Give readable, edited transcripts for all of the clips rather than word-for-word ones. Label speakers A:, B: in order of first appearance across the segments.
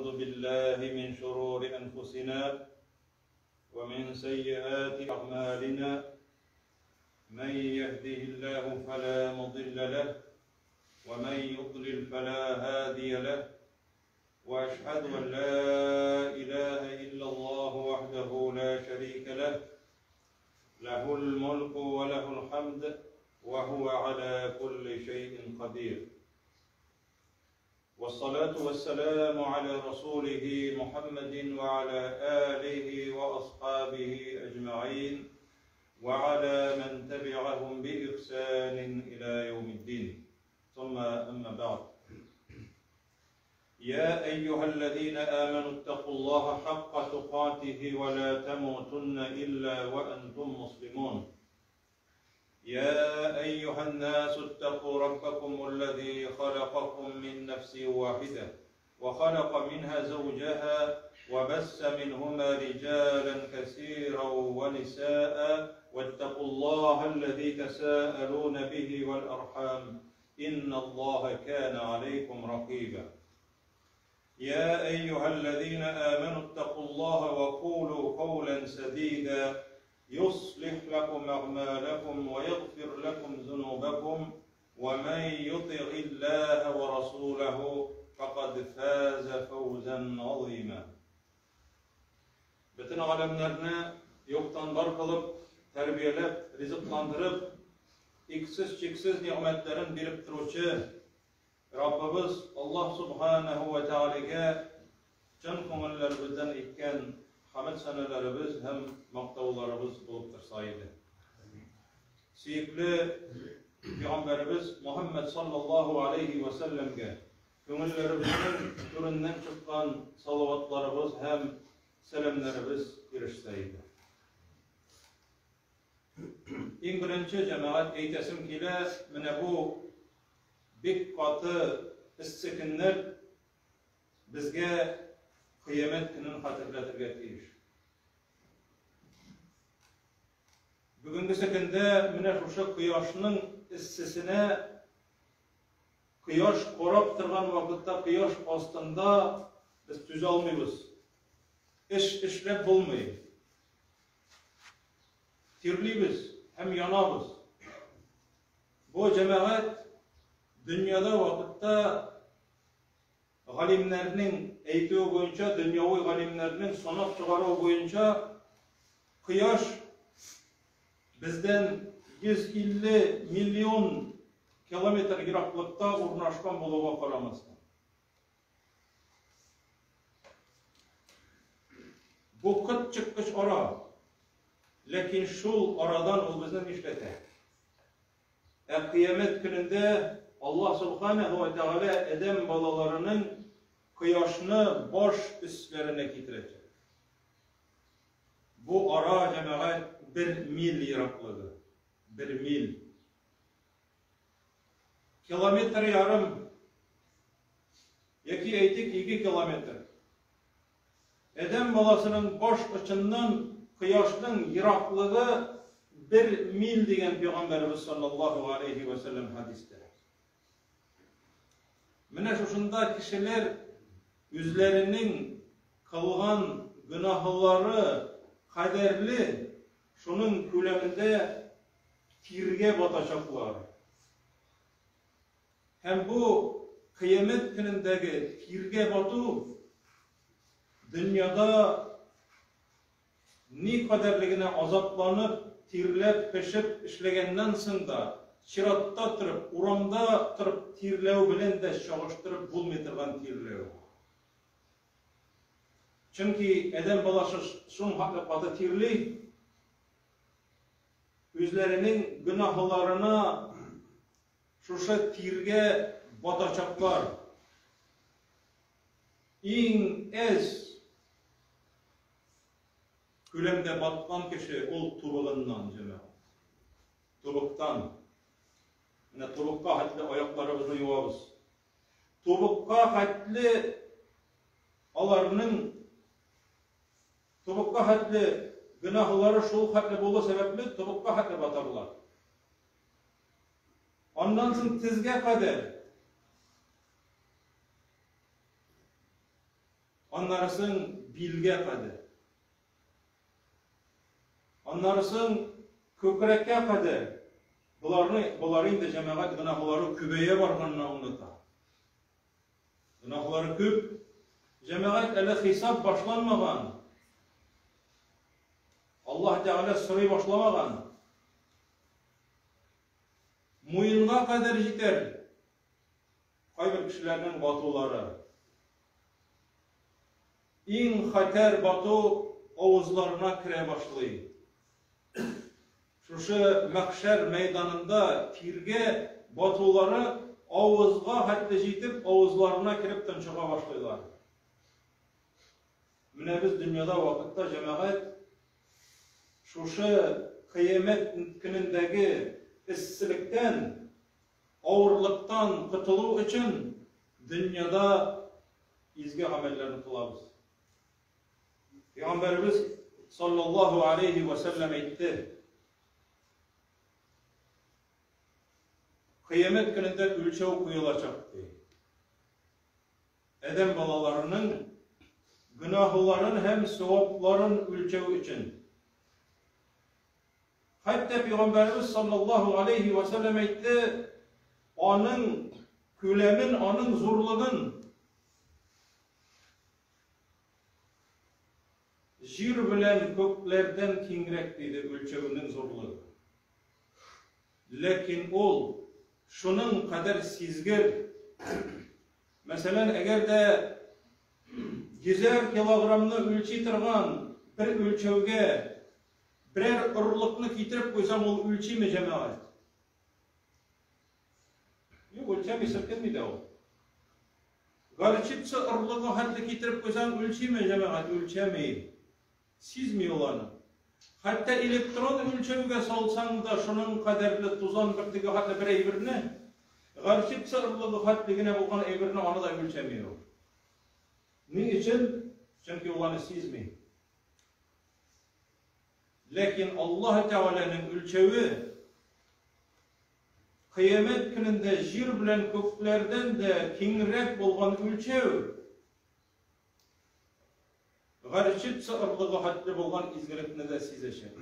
A: ونعوذ بالله من شرور أنفسنا ومن سيئات أعمالنا من يهده الله فلا مضل له ومن يضلل فلا هادي له وأشهد أن لا إله إلا الله وحده لا شريك له له الملك وله الحمد وهو على كل شيء قدير والصلاة والسلام على رسوله محمد وعلى آله وأصحابه أجمعين وعلى من تبعهم بإحسان إلى يوم الدين ثم أما بعد يا أيها الذين آمنوا اتقوا الله حق تقاته ولا تموتن إلا وأنتم مسلمون يا أيها الناس اتقوا ربكم الذي خلقكم من نفس واحدة وخلق منها زوجها وبس منهما رجالا كثيرا ونساء واتقوا الله الذي تساءلون به والأرحام إن الله كان عليكم رقيبا يا أيها الذين آمنوا اتقوا الله وقولوا قولا سديدا يصلح لكم أعمالكم ويغفر لكم ذنوبكم ومن يطع الله ورسوله فقد فاز فوزا عظيما Бөтен галәмнәрне юктан бар кылып, тәрбияләп, ризыкландырып, иксез-чиксез нигъмәтләрен биреп торучы Раббыбыз Аллаһ Субханаһу ва Тәгаләгә чын күңелләребездән әйткән хәмд сәнәләребез һәм мактауларыбыз булып торса иде. Сөекле Пәйгамбәребез Мухаммад саллаллаһу алейхи ва сәлләмгә күңелләребезнең түреннән чыккан салаватларыбыз һәм сәламнәребез ирешсә иде. Иң беренче җәмәгать әйтәсем килә, менә бу бик каты эссе көннәр безгә кыямәт көнен хәтерләтергә тиеш. Бүгенгесе көндә менә шушы кояшның эссесенә кояш карап торган вакытта кояш астында без түзә алмыйбыз. Эш эшләп булмый. Тирлибез һәм янабыз. Бу җәмәгать дөньяда вакытта галимнәрнең әйтүе буенча, дөньяви галимнәрнең санап чыгаруы буенча, кояш бездән 150 миллион километр ераклыкта урнашкан булуга карамастан. Бу кыт чыккыч ара. Ләкин шул арадан ул безне нишләтә? Ә кыямәт көнендә Аллаһ Субханаһу ва Тәгалә адәм балаларының кояшны баш өсләренә китерәчәк. Бу ара, җәмәгать, бер миль ераклыгы. Бер миль. Километр ярым яки әйтик 2 километр. Адәм баласының баш очыннан кояшның ераклыгы бер миль дигән пәйгамбәребез саллаллаһу алейхи ва сәлләм хәдистә. Менә шушында кешеләр үзләренең кылган гөнаһлары кадәрле шуның күләмендә тиргә батачаклар. Һәм бу кыямәт көнендәге тиргә бату дөньяда ни кадәрле генә азапланып, тирләп, пешеп эшләгәннән соң да, чиратта торып, урамда торып тирләү белән дә чагыштырып булмый торган тирләү. Чөнки адәм баласы шуның хәтле каты тирли, үзләренең гөнаһларына шушы тиргә батачаклар. Иң әз күләмдә баткан кеше ул тубыгыннан, җәмәгать. Тубыктан. Менә тубыкка хәтле аякларыбызны юабыз. Тубыкка хәтле аларның Тубыкка хәтле гөнаһлары шул хәтле булу сәбәпле, тубыкка хәтле батарлар. Аннан соң тезгә кадәр. Аннарысын билгә кадәр. Аннарысын күкрәккә кадәр. Боларны, болар инде җәмәгать гөнаһлары күбәя барганны аңлата. Гөнаһлары күп. Җәмәгать әле хисап башланмаган. Аллаһ Тәгалә сорый башламаган. Муенга кадәр җитәр. Кайбер кешеләрнең батулары. Иң хәтәр бату авызларына керә башлый. Шушы мәхшәр мәйданында тиргә батулары авызга хәтле җитеп, авызларына кереп тончыга башлыйлар. Менә без дөньяда вакытта җәмәгать шушы кыямәт көнендәге эсселектән, авырлыктан котылу өчен дөньяда изге гамәлләрне кылабыз. Пәйгамбәребез саллаллаһу алейхи ва сәлләм әйтте. Кыямәт көнендә үлчәү куелачак ди. Адәм балаларының гөнаһларын һәм савапларын үлчәү өчен. Хәтта Пәйгамбәребез саллаллаһу алейхи ва сәлләм әйтте, аның күләмен, аның зурлыгын Җир белән күкләрдән киңрәк, диде үлчәүнең зурлыгы. Ләкин ул шуның кадәр сизгер. Мәсәлән, әгәр дә йөзәр килограммны үлчи торган бер үлчәүгә берәр орлыкны китереп куйсаң, ул үлчиме, җәмәгать? Юк, үлчәми, селкенми дә ул. Горчица орлыгы хәтле китереп куйсаң, үлчиме, җәмәгать? Үлчәми. Сизми ул аны. Хәтта электрон үлчәүгә салсаң да, шуның кадәрле тузан бөртеге хәтле бер әйберне, горчица орлыгы хәтле генә булган әйберне аны да үлчәми ул. Ни өчен? Чөнки ул аны сизми. Ләкин Аллаһ Тәгаләнең үлчәве Кыямәт көнендә җир белән күкләрдән дә киңрәк булган үлчәү, горчица орлыгы хәтле булган изгелекне дә сизәчәк.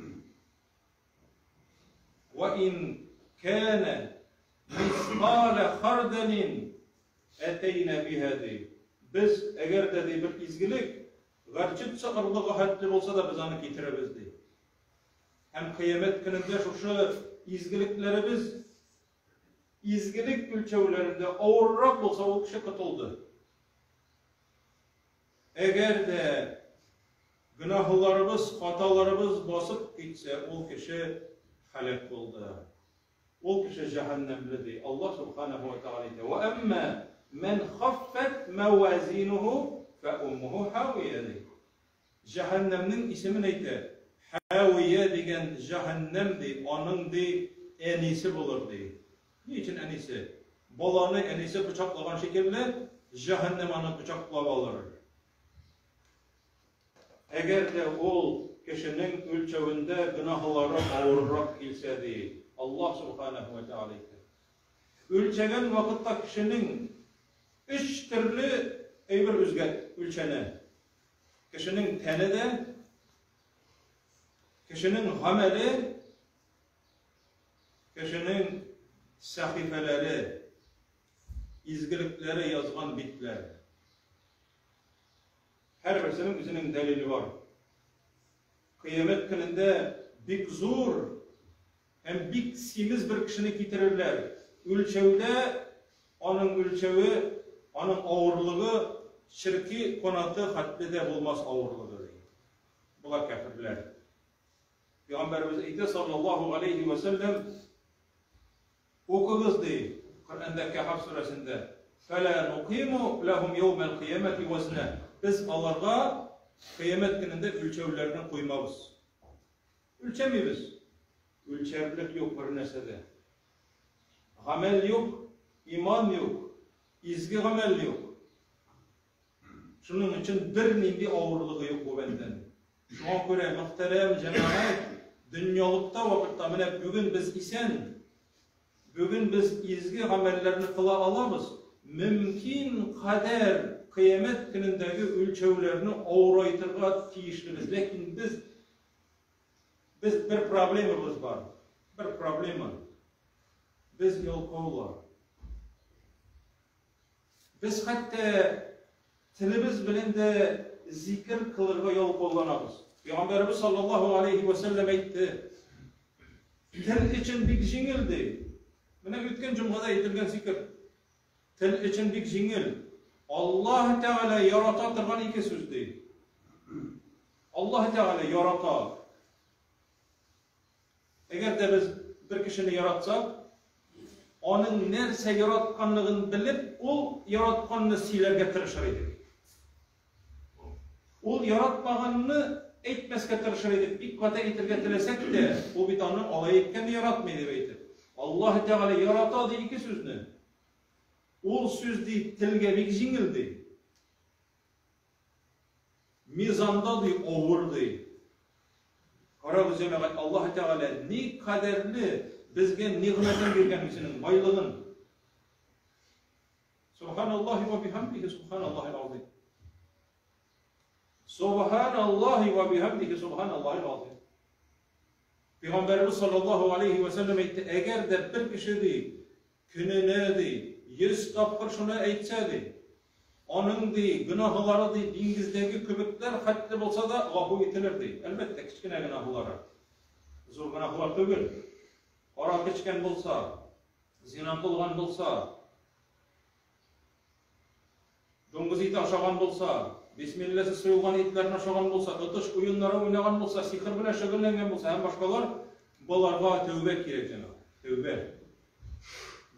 A: Ва ин кана мисқала хардалин әтәйнә биһа ди. Без әгәр дә ди бер изгелек горчица орлыгы хәтле булса да без аны китерәбез ди. Һәм кыямәт көнендә шушы изгелекләребез изгелек үлчәүләрендә авыррак булса, ул кеше котылды. Әгәр дә гөнаһларыбыз, хаталарыбыз басып китсә, ул кеше һәлак булды. Ул кеше җәһәннәмле ди. Аллаһ субханаһу ва тааля әйтә: "Ва әмма ман хаффат мавазинуху фа уммуху хавия" ди. Җәһәннәмнең исемен әйтә. Хәвия дигән җәһәннәм, ди, аның, ди, әнисе булыр, ди. Ни өчен әнисе? Баланы әнисе кочаклаган шикелле, җәһәннәм аны кочаклап алыр. Әгәр дә ул кешенең үлчәвендә гөнаһлары авыррак килсә, ди, Аллаһ Субханаһу ва Тәгалә әйтә. Үлчәгән вакытта кешенең өч төрле әйбер үзгә үлчәнә. Кешенең тәне дә, кешенең гамәле, кешенең сәхифәләре, изгелекләре язган битләр. Һәрберсенең үзенең дәлиле бар. Кыямәт көнендә бик зур һәм бик симез бер кешене китерерләр. Үлчәүдә аның үлчәве, аның авырлыгы черки канаты хәтле дә булмас авырлыгы, ди. Болар кәферләр. Пәйгамбәребез әйтә, саллаллаһу алейхи ва сәлләм, укыгыз, ди, Коръәндә Кәһаф сүрәсендә. Фәлә нукиму ләһум яумәл кыямәти вазна. Без аларга кыямәт көнендә үлчәүләрне куймабыз. Үлчәмибез. Үлчәрлек юк бер нәрсә дә. Гамәл юк, иман юк, изге гамәл юк. Шуның өчен бернинди авырлыгы юк бу бәндәнең. Шуңа күрә, мөхтәрәм җәмәгать, дөньялыкта вакытта менә бүген без исән, бүген без изге гамәлләрне кыла алабыз, мөмкин кадәр кыямәт көнендәге үлчәүләрне авырайтырга тиешлебез. Ләкин без без бер проблемабыз бар. Бер проблема. Без ялкаулар. Без хәтта телебез белән дә зикер кылырга ялкауланабыз. Пәйгамбәребез саллаллаһу алейхи ва сәлләм әйтте, Тел өчен бик җиңел ди. Менә үткән җомгада әйтелгән зикер. Тел өчен бик җиңел. Аллаһ Тәгалә ярата торган ике сүз ди. Аллаһ Тәгалә ярата. Әгәр дә без бер кешене яратсак, аның нәрсә яратканлыгын белеп, ул яратканны сөйләргә тырышыр идек. Ул яратмаганны әйтмәскә тырышыр идек. Бик каты әйтергә теләсәк тә, ул бит аны алай әйткәнне яратмый дип әйтеп. Аллаһ Тәгалә ярата ди ике сүзне. Ул сүз ди телгә бик җиңел ди. Мизанда ди авыр ди. Карагыз, җәмәгать, Аллаһ Тәгалә ни кадәрле безгә нигъмәтен биргән үзенең байлыгын. Субханаллаһи ва бихамдихи субханаллаһил азим. Субханаллаһи ва бихамдихи субханаллаһил азим. Пәйгамбәребез саллаллаһу алейхи ва сәлләм әйтте, әгәр дә бер кеше ди, көненә ди, 100 тапкыр шуны әйтсә ди, аның ди, гөнаһлары ди, диңгездәге күбекләр хәтле булса да гафу ителер ди. Әлбәттә, кечкенә гөнаһлары. Зур гөнаһлар түгел. Аракы эчкән булса, зина кылган булса, дуңгыз ите ашаган булса, бисмилласыз суелган итләрне ашаган булса, отыш уеннары уйнаган булса, сихер белән шөгыльләнгән булса һәм башкалар, боларга тәүбә кирәк, җәмәгать. Тәүбә.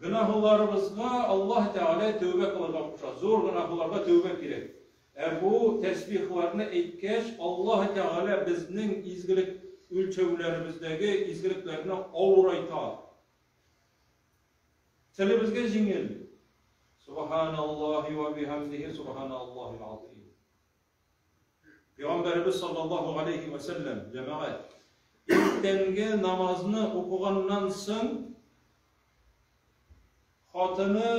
A: Гөнаһларыбызга Аллаһ Тәгалә тәүбә кылырга куша. Зур гөнаһларга тәүбә кирәк. Ә бу тәсбихларны әйткәч, Аллаһ Тәгалә безнең изгелек үлчәүләребездәге изгелекләрне авырайта. Телебезгә җиңел. Субханаллаһи ва бихамдихи субханаллаһил азим. Пәйгамбәребез саллаллаһу алейхи ва сәлләм, җәмәгать, иртәнге намазны укыганнан соң хатыны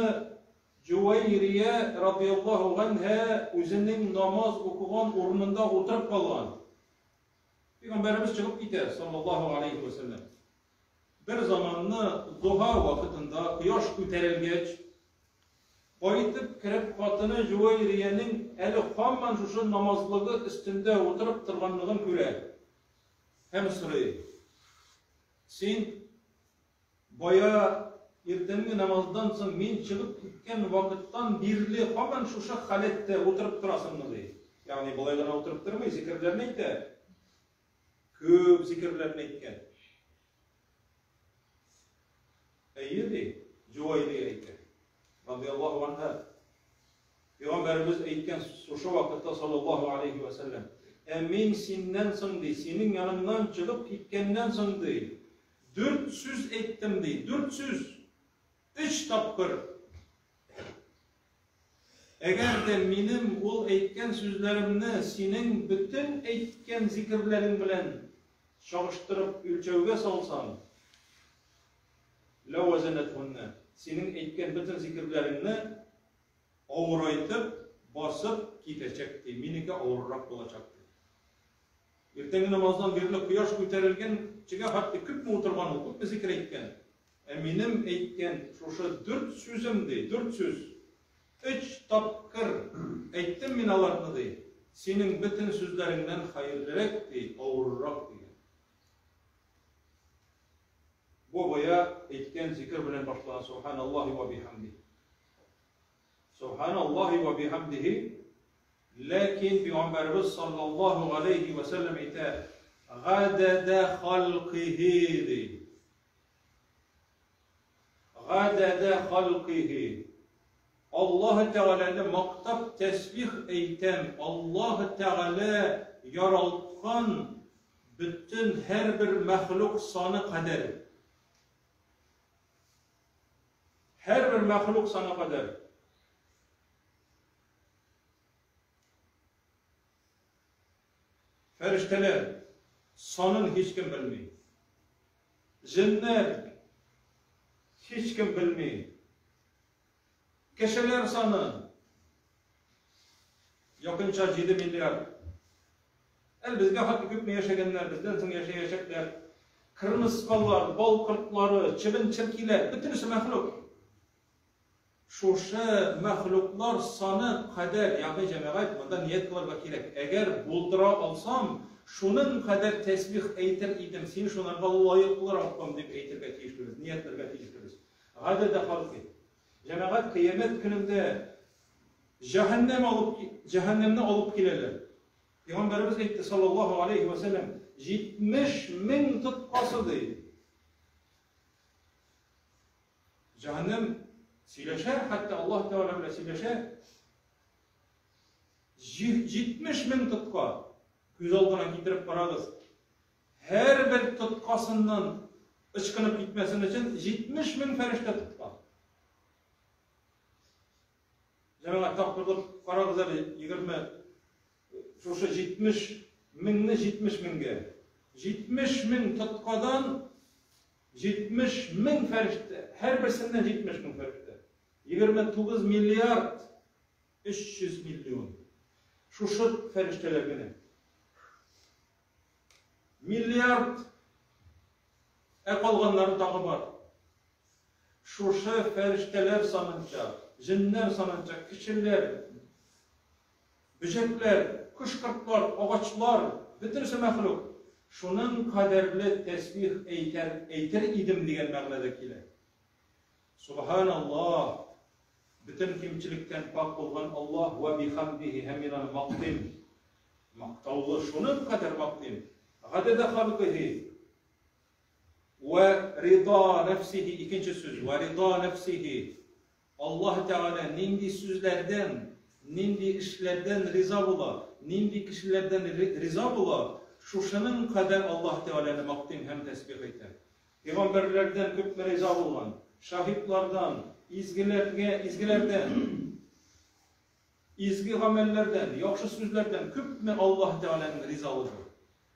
A: Җувайрия радияллаһу ганһа үзенең намаз укыган урынында утырып калган. Пәйгамбәребез чыгып китә, саллаллаһу алейхи ва сәлләм. Бер заманны духа вакытында кояш күтәрелгәч, кайтып кереп хатыны Җувайриянең әле һаман шушы намазлыгы өстендә утырып торганлыгын күрә һәм сорый: Син бая иртәнге намаздан соң мин чыгып киткән вакыттан бирле һаман шушы халәттә утырып торасыңмы? ди. Ягъни болай гына утырып тормый, зикерләрне әйтә. Күп зикерләрне әйткән. Әйе, ди, Җувайрия әйтә. Радияллаһу анһа. Пәйгамбәребез әйткән шушы вакытта саллаллаһу алейхи ва сәлләм, ә мин синнән соң ди, синең яныңнан чыгып киткәннән соң ди, дүрт сүз әйттем ди, дүрт сүз. Өч тапкыр. Әгәр дә минем ул әйткән сүзләремне синең бөтен әйткән зикерләрең белән чагыштырып үлчәүгә салсаң, ләвәзәнәтһуннә, синең әйткән бөтен зикерләреңне авырайтып, басып китәчәк ди, минеке авыррак булачак ди. Иртәнге намаздан бирле кояш күтәрелгәнчегә хәтле күпме утырган ул, күпме зикер әйткән. Ә минем әйткән шушы дүрт сүзем ди, дүрт сүз. Өч тапкыр әйттем мин аларны ди, синең бөтен сүзләреңнән хәерлерәк ди, авыррак дигән. Бу бая әйткән зикер белән башлана Субханаллаһи ва бихамди. Субханаллаһи ва бихамдихи. Ләкин Пәйгамбәребез саллаллаһу алейхи ва сәлләм әйтә, гадәдә халкихи ди. Гадәдә халкихи. Аллаһ Тәгаләне мактап тәсбих әйтәм. Аллаһ Тәгалә яралткан бөтен һәрбер мәхлук саны кадәр. Һәрбер мәхлук саны кадәр. Фәрештәләр санын һичкем белми. Җеннәр һичкем белми. Кешеләр саны. Якынча 7 миллиард. Әле безгә хәтле күпме яшәгәннәр, бездән соң яшәячәкләр. Кырмыскалар, бал кортлары, чебен-черкиләр, бөтенесе мәхлук. Шушы мәхлуклар саны кадәр, ягъни җәмәгать, монда ният кылырга кирәк. Әгәр булдыра алсам, шуның кадәр тәсбих әйтер идем, син шунарга лаеклы, Раббым, дип әйтергә тиешлебез, ниятләргә тиешлебез. Гадәдә халки. Җәмәгать, кыямәт көнендә җәһәннәм алып, җәһәннәмне алып киләләр. Пәйгамбәребез әйтте, саллаллаһу алейхи ва сәлләм, 70 мең тоткасы ди. Җәһәннәм сөйләшә, хәтта Аллаһ Тәгалә белән сөйләшә. 70 мең тотка. Күз алдына китереп карагыз. Һәрбер тоткасыннан ычкынып китмәсен өчен 70 мең фәрештә тоткан. Җәмәгать тапкырлык карагыз әле 20 шушы 70 меңне 70 меңгә. 70 мең тоткадан 70 мең фәрештә, һәрберсеннән 70 мең фәрештә. 29 миллиард 300 миллион. Шушы фәрештәләр генә. Миллиард. Ә калганнары тагы бар. Шушы фәрештәләр санынча, җеннәр санынча, кешеләр, Бөҗәкләр, кош-кортлар, агачлар, бөтенесе мәхлук. Шуның кадәрле тәсбих әйтәр, әйтер идем дигән мәгънәдә килә. Субханаллаһ! Бөтен кимчелектән пакь булган Аллаһ вә бихамдихи һәм мин аны мактыйм. Мактаулы, шуның кадәр мактыйм. Гадәдә халкыһи вә рида нәфсихи, икенче сүз, вә рида нәфсихи. Аллаһ Тәгалә нинди сүзләрдән, нинди эшләрдән риза була, нинди кешеләрдән риза була, шушының кадәр Аллаһ Тәгаләне мактыйм һәм тәсбих әйтәм. Пәйгамбәрләрдән күпме риза булган, шаһитлардан, изгеләргә, изгеләрдән, изге гамәлләрдән, яхшы сүзләрдән күпме Аллаһ Тәгаләнең ризалыгы.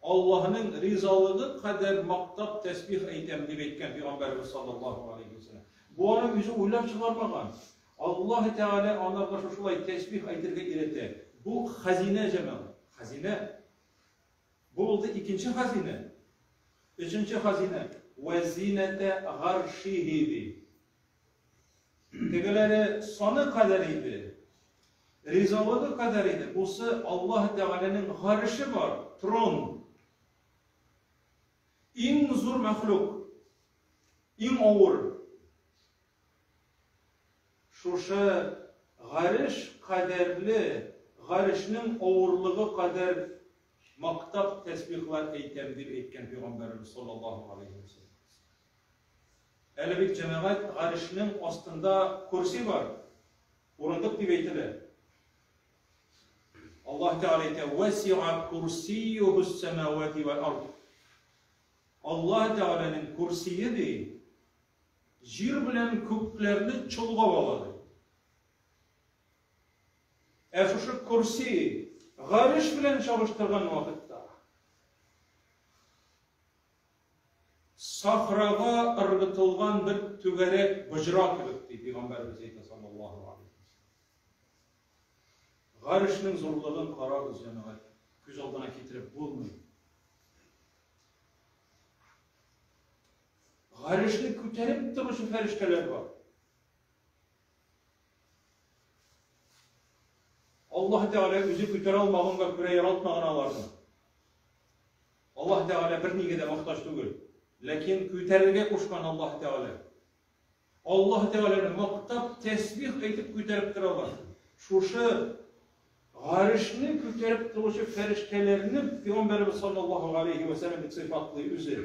A: Аллаһның ризалыгы кадәр мактап тәсбих әйтәм, дип әйткән пәйгамбәребез саллаллаһу алейһи ва сәлләм. Бу аны үзе уйлап чыгармаган. Аллаһ Тәгалә анарга шушылай тәсбих әйтергә өйрәтә. Бу хәзинә, җәмәгать. Хәзинә. Бу булды икенче хәзинә. Өченче хәзинә. Вә зинәтә гаршихи ди. Тегеләре саны кадәр иде. Ризалыгы кадәр иде. Бусы Аллаһ Тәгаләнең гареше бар, трон. Иң зур мәхлук, иң авыр. Шушы гареш кадәрле, гарешнең авырлыгы кадәр мактап тәсбихлар әйтәм, дип әйткән пәйгамбәребез саллаллаһу алейһи ва сәлләм. Әле бит җәмәгать гарешнең астында курси бар. Урындык дип әйтелә. Аллаһ Тәгалә әйтә: "Васиа курсиюһус самавати вәл ард". Аллаһ Тәгаләнең курсие ди, җир белән күкләрне чолгап ала ди. Ә шушы курси гареш белән чагыштырган вакытта Сахрага ыргытылган бер түгәрәк боҗра кебек, ди пәйгамбәребез әйтә саллаллаһу алейһи ва сәлләм. Гарешнең зурлыгын карагыз, җәмәгать, күз алдына китереп булмый. Гарешне күтәреп торучы фәрештәләр бар. Аллаһ Тәгалә үзе күтәрә алмаганга күрә яралтмаган аларны. Аллаһ Тәгалә бернигә дә мохтаҗ түгел. Ләкин күтәрергә кушкан Аллаһ Тәгалә. Аллаһ Тәгаләне мактап, тәсбих әйтеп күтәреп торалар. Шушы гарешне күтәреп торучы фәрештәләрне Пәйгамбәребез саллаллаһу алейһи ва сәлләм дип сыйфатлый үзе.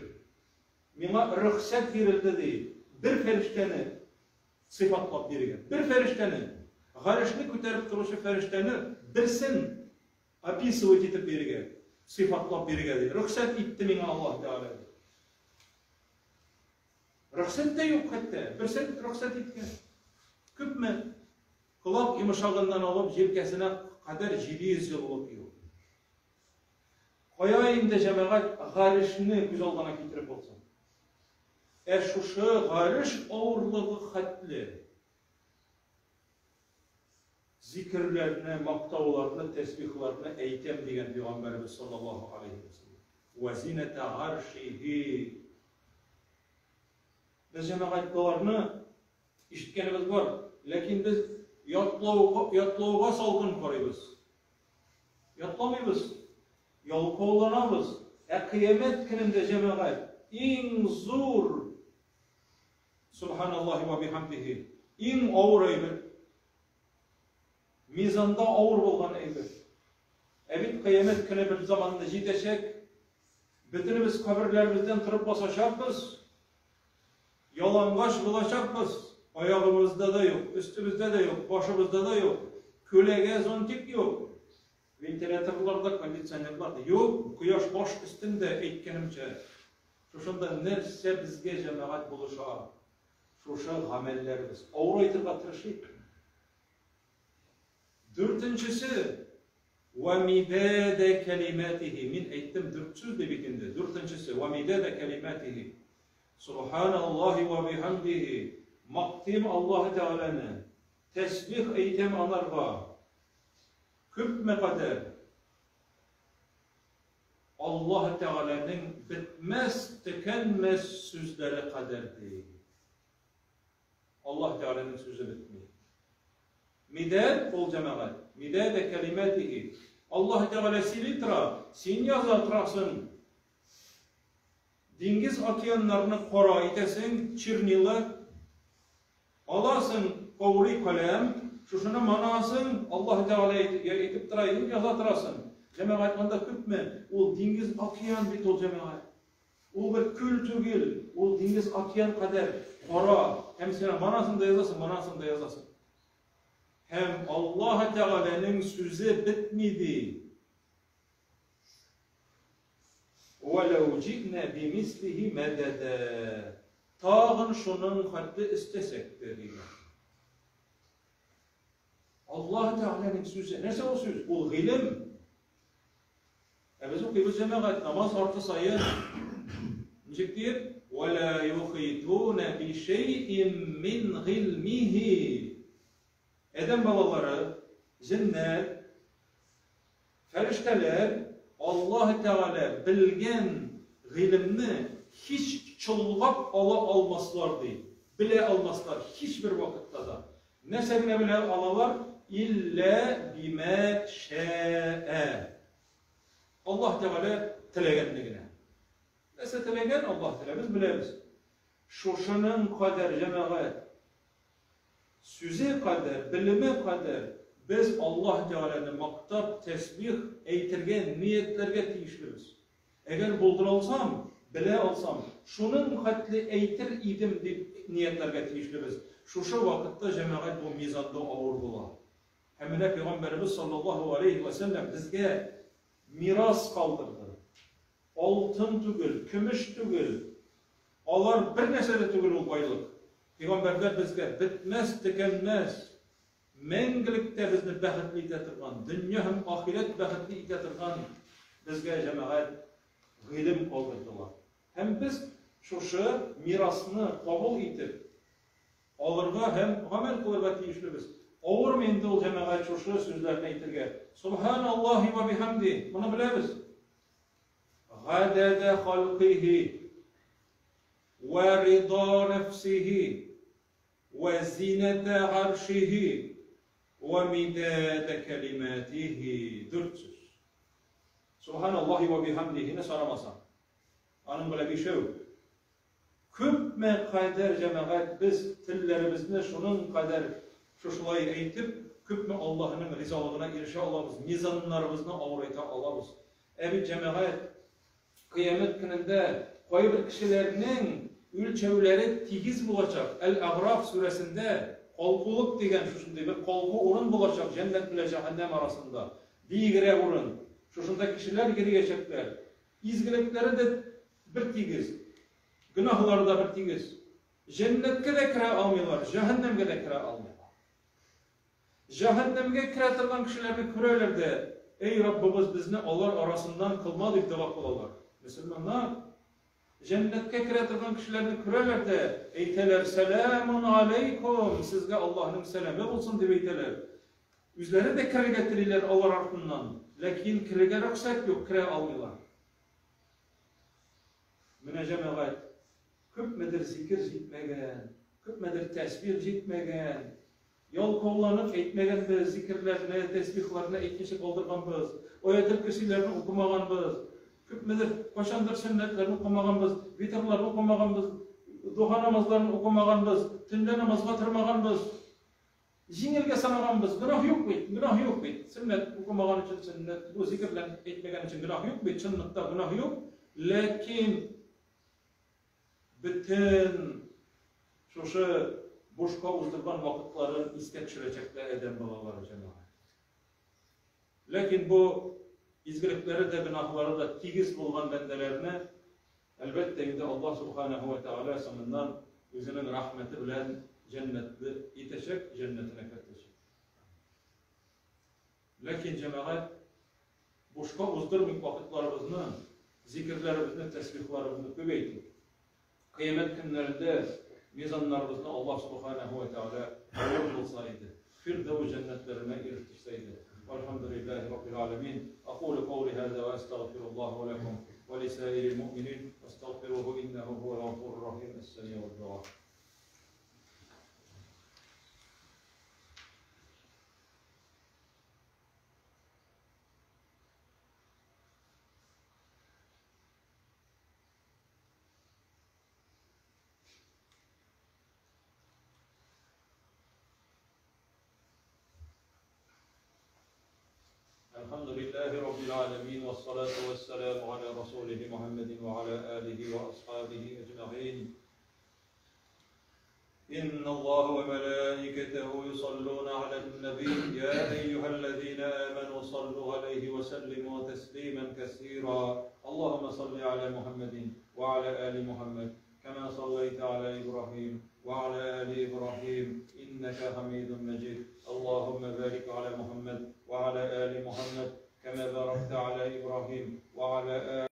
A: Миңа рөхсәт бирелде ди, бер фәрештәне сыйфатлап бирергә. Бер фәрештәне, гарешне күтәреп торучы фәрештәне берсен Описывать итеп бирергә, сыйфатлап бирергә ди. Рөхсәт итте миңа Аллаһ Тәгалә ди. Рөхсәт тә юк хәтта. Берсен рөхсәт иткән. Күпме? Колак йомшагыннан алып җилкәсенә кадәр 700 еллык юл. Кая инде җәмәгать гарешне күз алдына китереп булсын. Ә шушы гареш авырлыгы хәтле. Зикерләрне, мактауларны, тәсбихларны әйтәм, дигән пәйгамбәребез саллаллаһу алейһи ва сәлләм. Вә зинәтә гаршихи. Без җәмәгать боларны ишеткәнебез бар, ләкин без ятлауга, ятлауга салкын карыйбыз. Ятламыйбыз, ялкауланабыз. Ә кыямәт көнендә җәмәгать иң зур Субханаллаһи ва бихамдихи иң авыр әйбер. Мизанда авыр булган әйбер. Ә бит кыямәт көне бер заманны җитәчәк. Бөтенебез каберләребездән торып басачакбыз. Ялангач булачакбыз. Аягыбызда да юк, өстебездә дә юк, башыбызда да юк. Күләгә зонтик юк. Вентиляторлар да, кондиционерлар да юк. Кояш баш өстендә, әйткәнемчә. Шушында нәрсә безгә җәмәгать булыша? Шушы гамәлләребез. Авырайтырга тырышыйк. Дүртенчесе, вә мидәдә кәлимәтихи. Мин әйттем дүрт сүз дип бит инде. Дүртенчесе, вә мидәдә кәлимәтихи. Субханаллаһи вә бихамдихи. Мактыйм Аллаһы Тәгаләне. Тәсбих әйтәм анарга. Күпме кадәр? Аллаһ Тәгаләнең бетмәс, төкәнмәс сүзләре кадәр ди. Аллаһ Тәгаләнең сүзе бетми. Мидәд ул җәмәгать, мидәдә кәлимәтихи. Аллаһ Тәгалә сөйли тора, син яза торасың. Диңгез океаннарны кара итәсең, чернила Аласың каурый каләм, шушыны манасың, Аллаһ Тәгалә әйтеп тора, инде яза торасың. Җәмәгать, анда күпме? Ул диңгез, океан бит ул, җәмәгать. Ул бер күл түгел, ул диңгез, океан кадәр кара. Һәм син манасың да язасың, манасың да язасың. Һәм Аллаһ Тәгаләнең сүзе бетми ди. Вәләү җи'нә бимислихи мәдәдә. Тагын шуның хәтле өстәсәк тә, дигән. Аллаһ Тәгаләнең сүзе. Нәрсә ул сүз? Ул гыйлем. Ә без укыйбыз җәмәгать намаз арты саен. Ничек диеп? Вәлә юхитуна би шәйин мин гыйльмихи. Адәм балалары, җеннәр, фәрештәләр Аллаһ Тәгалә белгән гыйлемне һич чолгап ала алмаслар, ди. Белә алмаслар һичбер вакытта да. Нәрсә генә белә алалар? Иллә бимә шәә. Аллаһ Тәгалә теләгәнне генә. Нәрсә теләгән Аллаһ Тәгалә, без беләбез. Шушының кадәр, җәмәгать, Сүзе кадәр, белеме кадәр без Аллаһ Тәгаләне мактап, тәсбих әйтергә, ниятләргә тиешлебез. Әгәр булдыра алсам, белә алсам, шуның хәтле әйтер идем дип ниятләргә тиешлебез. Шушы вакытта, җәмәгать, бу мизанда авыр була. Һәм менә Пәйгамбәребез саллаллаһу алейһи вә сәлләм безгә мирас калдырды. Алтын түгел, көмеш түгел, Алар бер нәрсә дә түгел ул байлык. Пәйгамбәрләр безгә бетмәс, төкәнмәс, мәңгелектә безне бәхетле итә торган, дөнья һәм ахирәт бәхетле итә торган безгә җәмәгать гыйлем калдырдылар. Һәм без шушы мирасны кабул итеп алырга һәм гамәл кылырга тиешлебез. Авырмы инде ул җәмәгать шушы сүзләрне әйтергә? Субханаллаһи ва бихамди. Моны беләбез. Гадәдә халкыһи вә рида нәфсиһи вә зинәтә гаршиһи вә мидәдә кәлимәтиһи. Дүрт сүз. Субханаллаһи вә бихамдиһине санамасаң. Аның белән бишәү. Күпме кадәр җәмәгать без телләребезне шуның кадәр шушылай әйтеп, күпме Аллаһының ризалыгына ирешә алабыз, мизаннарыбызны авырайта алабыз. Ә бит җәмәгать, кыямәт көнендә кайбер кешеләрнең үлчәүләре тигез булачак. Әл-Әгъраф сүрәсендә калкулык дигән шушындый бер калку урын булачак җәннәт белән җәһәннәм арасында. Биегрәк урын. Шушында кешеләр йөриячәкләр. Изгелекләре дә бер тигез, гөнаһлары да бер тигез. Җәннәткә дә керә алмыйлар, җәһәннәмгә дә керә алмыйлар. Җәһәннәмгә керә торган кешеләрне күрәләр дә, Эй, Раббыбыз, безне алар арасыннан кылма, дип дога кылалар. Мөселманнар җәннәткә керә торган кешеләрне күрәләр дә, әйтәләр, Сәламун алейкум, сезгә Аллаһның сәламе булсын, дип әйтәләр. Үзләре дә керергә телиләр алар артыннан, ләкин керергә рөхсәт юк, керә алмыйлар. Менә җәмәгать, күпмедер зикер җитмәгән, күпмедер тәсбих җитмәгән, ялкауланып әйтмәгәнбез, зикерләрне, тәсбихларны әйтмичә калдырганбыз, аятел көрсиләрне укымаганбыз, күпмедер кайчандыр сөннәтләрне укымаганбыз, витрларны укымаганбыз, духа намазларын укымаганбыз, төнлә намазга тормаганбыз. Җиңелгә санаганбыз, гөнаһ юк бит, гөнаһ юк бит. Сөннәт укымаган өчен сөннәт, бу зикер белән әйтмәгән өчен гөнаһ юк бит, чынлыкта гөнаһ юк. Ләкин бөтен шушы бушка уздырган вакытларын искә төшерәчәкләр адәм балалары җәмәгать. Ләкин бу изгелекләре дә, гөнаһлары да тигез булган бәндәләрне Әлбәттә инде, Аллаһ Сүбхәнәһү вә Тәгалә соңыннан Үзенең рәхмәте белән җәннәтле итәчәк, җәннәтенә кертәчәк. Ләкин, җәмәгать, бушка уздырмыйк вакытларыбызны, зикерләребезне, тәсбихларыбызны күбәйтик. Кыямәт көннәрендә мизаннарыбызны Аллаһ Сүбхәнәһү вә Тәгалә авыр кылса иде. Фирдәүс җәннәтләренә ирештерсә иде. Вәлхәмдүлилләһи раббил галәмин. Акулу каули һаза вә әстәгъфируллаһа вә ләкум вә лисаирил муъминин вәстәгъфируһу иннәһу һуәл гафурур рахим. Әс-сәмиഉд дуа. الحمد لله رب العالمين والصلاة والسلام على رسوله محمد وعلى آله وأصحابه أجمعين إن الله وملائكته يصلون على النبي يا أيها الذين آمنوا صلوا عليه وسلموا تسليما كثيرا اللهم صل على محمد وعلى آل محمد كما صليت على إبراهيم وعلى آل إبراهيم إنك حميد مجيد اللهم بارك على محمد وعلى آل محمد كما باركت على إبراهيم وعلى آل